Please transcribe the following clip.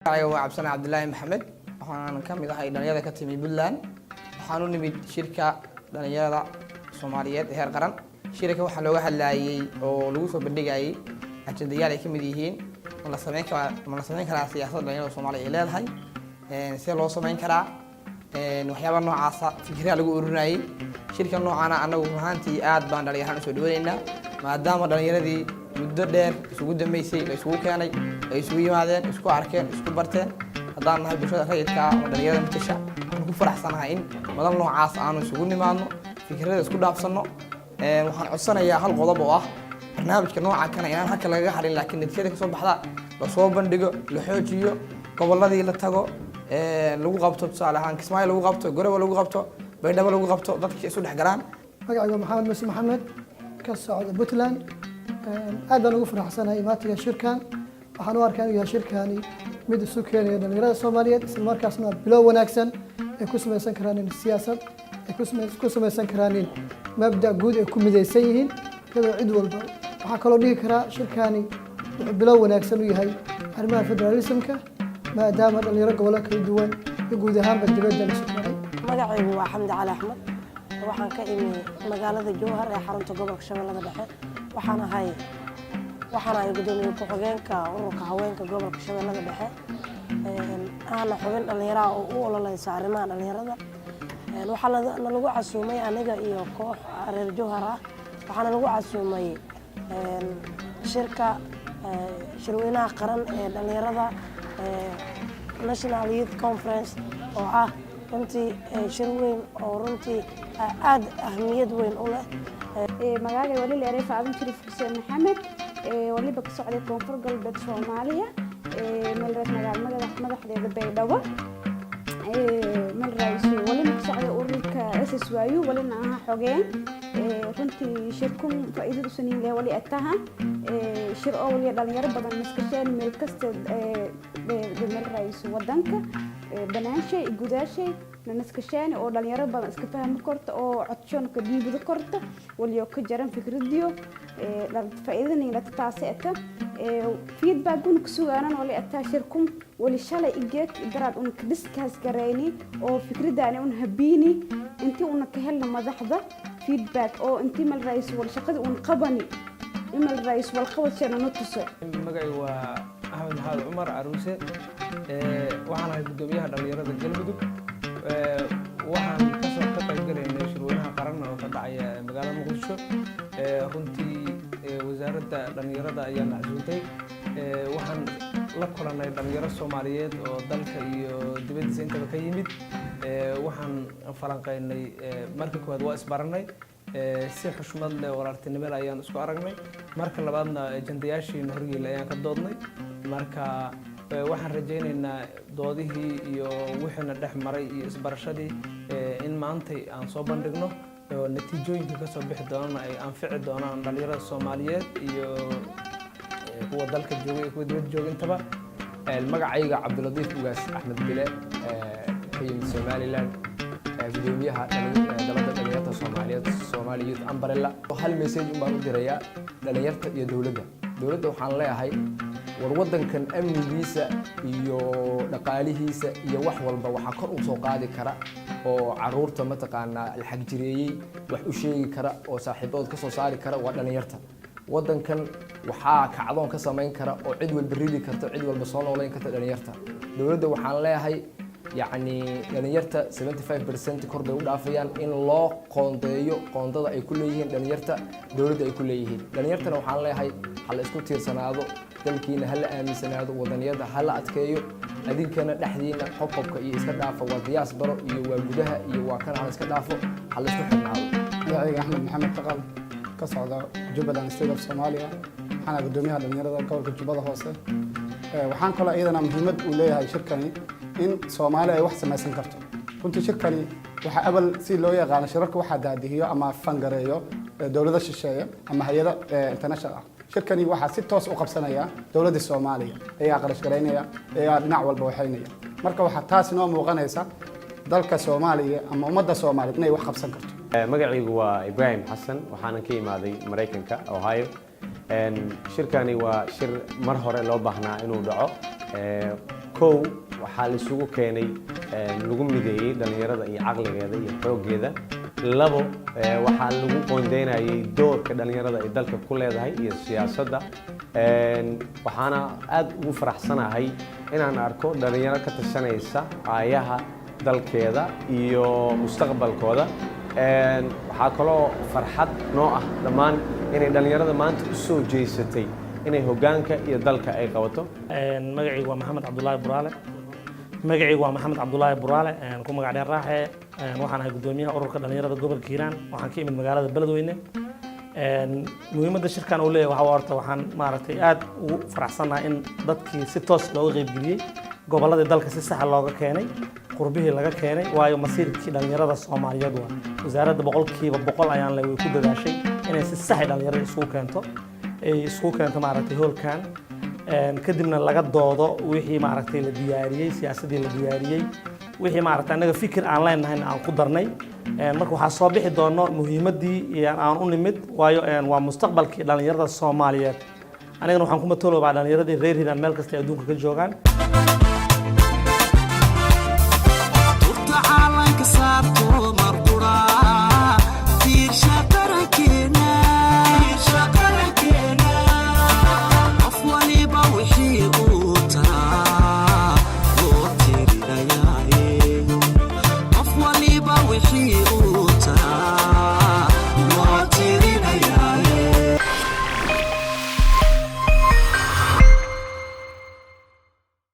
Magacayga waa Cabsane Cabdilaahi Maxamed. Waxaan ka mid ahay dhalinyarada ka timi Puntland. Waxaan u nimid shirka dhalinyarada Soomaaliyeed ee heer qaran. Shirka waxaa looga hadlayay oo lagu soo bandhigayay ajendayaal ay ka mid yihiin: ma la sameyn karaa siyaasadda dhalinyarada Soomaaliya ay leedahay, see loo sameyn karaa, waxyaaba noocaasa fikraha lagu ururinayay. Shirka noocaana annagu run ahaantii aad baan dhalinyaraan usoo dhaweynaynaa, maadaama dhalinyaradii muddo dheer isugu dambeysay la isugu keenay, ay isugu yimaadeen, isku arkeen, isku barteen. Haddaan nahay bulshada rayidka ah oo dhalinyarada matasha, waxaan ku faraxsanahay in madal noocaas aanu isugu nimaadno, fikrada isku dhaafsanno. Waxaan codsanayaa hal qodob oo ah barnaamijka nooca kana inaan halka lagaga harin, laakiin natiijada kasoo baxda lasoo bandhigo, la xoojiyo, gobolladii la tago, lagu qabto, tusaale ahaan Kismaayo lagu qabto, Garowe lagu qabto, Baydhabo lagu qabto, dadka isu dhex galaan. Magacayga Maxamed Muuse Maxamed, ka socda Puntland. Aad baan ugu faraxsanahay imaatiga shirkan. Waxaan u arkaa inuu yahay shirkani mid isu keenaya dhalinyarada Soomaaliyeed, isla markaasna bilow wanaagsan ay ku samaysan karaan siyaasad, ay ku samaysan karaan mabda guud ay ku midaysan yihiin iyadoo cid walba. Waxaa kaloo dhihi karaa shirkani wuxuu bilow wanaagsan u yahay arrimaha federalismka, maadaama dhalinyaro gobollo kala duwan iyo guud ahaanba dibadda la isu keenay. Magacaygu waa Xamdi Cali Axmed. Waxaan ka imi magaalada Jowhar ee xarunta gobolka Shabeellada Dhexe. Waxaan ahay gudoomiye ku-xigeenka ururka haweenka gobolka Shabeellada Dhexe, ahna xubin dhallinyaraha oo u ololeysa arrimaha dhallinyarada. Waxaa nalagu casuumay aniga iyo koox reer Jowhar ah. Waxaana lagu casuumay shirka shirweynaha qaran ee dhallinyarada, National Youth Conference, oo ah runtii shir weyn oo runtii aada ahmiyad weyn u leh. Magacay wali leeray Faadin Shariif Xuseen Maxamed, waliba ka socday Koonfur Galbeed Soomaaliya, melreed magaala madaxdeeda Baydhabo. Melrays walina ka socday ururka SSYU, walina aha xogeen. Runtii shirkun faa'iidadu saniin leh wali ataha shir oo waliya dhalinyaro badan maskasheen meel kasta melrays wadanka banaanshay gudaashay nanaskashaani, oo dhalinyaro badan iska fahmi korta oo codshoon ka dhiibado korta waliyo ka jaran fikradiyo. Faa'iidada taasi ata feedback un ka sugaanan wali ataa shirkun wali shalay igeed daraad un ka discuss garayni oo fikradaani un habiini intii una ka helna madaxda feedback oo intii mal raayis wal shaqadii un qabani imal raayis wal qabad sheena na tuso. Magacaygu waa Axmed Maxamed Cumar Caruuse. Waxaan ahay guddoomiyaha dhalinyarada Galmudug. Waxaan kasoo ka qayb galaynay shirweynaha qaran oo ka dhacaya magaalada Muqdisho. Runtii wasaaradda dhalinyarada ayaa na casuuntay. Waxaan la kulanay dhalinyaro Soomaaliyeed oo dalka iyo dibaddiisa intaba ka yimid. Waxaan falanqaynay, marka koowaad waa isbaranay, si xushmad leh, walaaltinimo leh ayaan isku aragnay. Marka labaadna ajandayaashiina horgeela ayaan ka doodnay. Marka waxaan rajaynaynaa doodihii iyo wixiina dhex maray iyo isbarashadii in maantay aan soo bandhigno oo natiijooyinka kasoo bixi doonana ay anfici doonaan dhalinyarada Soomaaliyeed iyo kuwa dalka jooga iyo kuwa dibadda jooga intaba. Magacayga Cabdilatiif Ugaas Axmed Bile, ka yimid Somaliland, gudoomiyaha dalada dhalinyarta Soomaaliyeed, Somali Youth Umbrella. Hal message un baan u dirayaa dhalinyarta iyo dowladda. Dowladda waxaan leeyahay, war waddankan amnigiisa iyo dhaqaalihiisa iyo wax walba waxaa kor u soo qaadi kara oo caruurta mataqaanaa la xagjireeyey wax u sheegi kara oo saaxiibadood ka soo saari kara waa dhalinyarta. Waddankan waxaa kacdoon ka samayn kara oo cid walba ridi karta, cid walba soo noolayn karta dhalinyarta. Dowladda waxaan leeyahay, yacni dhalinyarta 75% kor bay u dhaafayaan, in loo qoondeeyo qoondada ay ku leeyihiin dhalinyarta dowladda ay ku leeyihiin. Dhalinyartana waxaan leeyahay, ha la isku tiirsanaado, dalkiina ha la aaminsanaado, wadaniyada ha la adkeeyo. Adinkana dhexdiina qobqobka iyo iska dhaafa, waa diaspora iyo waa gudaha iyo waa kana, ha iska dhaafo, ha la isku xirnaado. Magacayga Axmed Maxamed Taqal, ka socda Jubbaland State of Somalia. Waxaana guddoomiyaha dhalinyarada gobolka Jubbada Hoose. Waxaan kaloo iyadana muhiimad uu leeyahay shirkani in Soomaali ay wax samaysan karto. Runtii shirkani waxaa abal si loo yaqaano shirarka waxaa daadihiyo ama fangareeyo dowlado shisheeye ama hay-ado international ah. Shirkani waxaa si toos u qabsanaya dowladda Soomaaliya, ayaa qarash garaynaya, ayaa dhinac walba waxaynaya. Marka waxaa taas inoo muuqanaysa dalka Soomaaliya ama ummadda Soomaaliyeed inay wax qabsan karto. Magacaygu waa Ibraahim Xasan, waxaanan ka imaaday Maraykanka, Ohio. Shirkani waa shir mar hore loo baahnaa inuu dhaco. Kow, waxaa la isugu keenay, lagu mideeyey dhalinyarada iyo caqligeeda iyo xooggeeda. Labo, waxaa lagu qoondeynayay doorka dhalinyarada ay dalka ku leedahay iyo siyaasadda. Waxaana aad ugu faraxsanahay inaan arko dhalinyaro ka tashanaysa aayaha dalkeeda iyo mustaqbalkooda. Waxaa kaloo farxad noo ah dhammaan inay dhalinyarada maanta u soo jeesatay inay hoggaanka iyo dalka ay qabato. Magacaygu waa Maxamed Cabdulaahi Buraale. Magacaygu waa Maxamed Cabdulaahi Buraale, ku magac dheer Raaxe. Waxaan ahay guddoomiyaha ururka dhalinyarada gobolka Hiiraan. Waxaan ka imid magaalada Beledweyne. Muhiimadda shirkan uu leeyahay waxaa horta waxaan maaragtay aad ugu faraxsanahay in dadkii si toos looga qaybgeliyey, gobolladii dalka si saxa looga keenay, qurbihii laga keenay, waayo masiirkii dhalinyarada Soomaaliyeed waa. Wasaaradda 100% ayaan le way ku dadaashay inay si sax dhalinyarada isugu keento, ay isugu keento maaragtay hoolkan, kadibna laga doodo wixii maaragtay la diyaariyey, siyaasaddii la diyaariyey, wixii maaragtay annaga fikir aan leenahayna aan ku darnay. Marka waxaa soo bixi doono muhiimaddii aan u nimid, waayo waa mustaqbalkii dhalinyarada Soomaaliyeed. Anigana waxaan ku mataloobaa dhalinyaradii reer Hiiraan meel kasta ay adduunka ka joogaan.